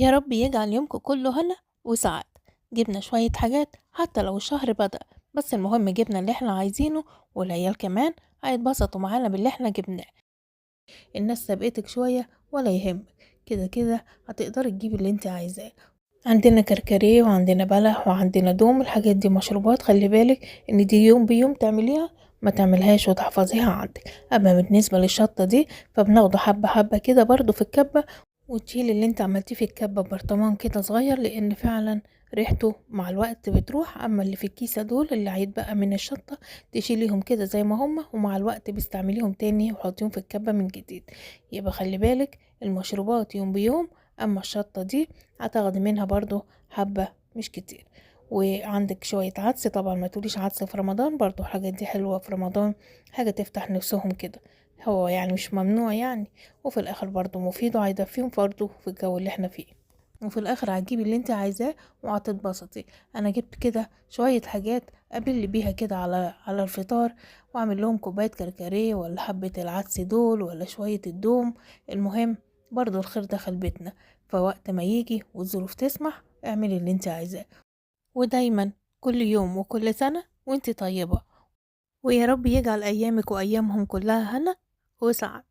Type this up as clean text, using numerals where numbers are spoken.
يا رب يجعل يومكم كله هنا وسعادة. جبنا شوية حاجات حتى لو الشهر بدأ، بس المهم جبنا اللي احنا عايزينه، والعيال كمان هيتبسطوا معانا باللي احنا جبناه. الناس سبقتك شوية ولا يهمك، كده كده هتقدري تجيبي اللي انت عايزاه. عندنا كركريه وعندنا بلح وعندنا دوم، الحاجات دي مشروبات، خلي بالك ان دي يوم بيوم تعمليها، ما تعملهاش وتحفظيها عندك. اما بالنسبة للشطة دي فبناخده حبة حبة كده برضو في الكبة، وتشيل اللي انت عملتيه في الكبة ببرطمان كده صغير، لان فعلا ريحته مع الوقت بتروح. اما اللي في الكيسة دول اللي هيتبقى من الشطة تشيليهم كده زي ما هما، ومع الوقت بيستعمليهم تاني وحطيهم في الكبة من جديد. يبقى خلي بالك المشروبات يوم بيوم، اما الشطة دي هتاخدي منها برضو حبة مش كتير. وعندك شوية عدس، طبعا ما تقوليش عدس في رمضان، برضو الحاجات دي حلوة في رمضان، حاجة تفتح نفسهم كده، هو يعني مش ممنوع يعني، وفي الاخر برضو مفيد وهيدفيهم برضو في الجو اللي احنا فيه. وفي الاخر هتجيبي اللي انت عايزاه وهتتبسطي. انا جبت كده شوية حاجات ابل بيها كده على الفطار، واعمل لهم كوباية كركديه ولا حبة العدس دول ولا شوية الدوم. المهم برضو الخير دخل بيتنا، فوقت ما يجي والظروف تسمح اعملي اللي انت عايزاه. ودايما كل يوم وكل سنة وانت طيبة، ويا رب يجعل ايامك وايامهم كلها هنا وسعادة.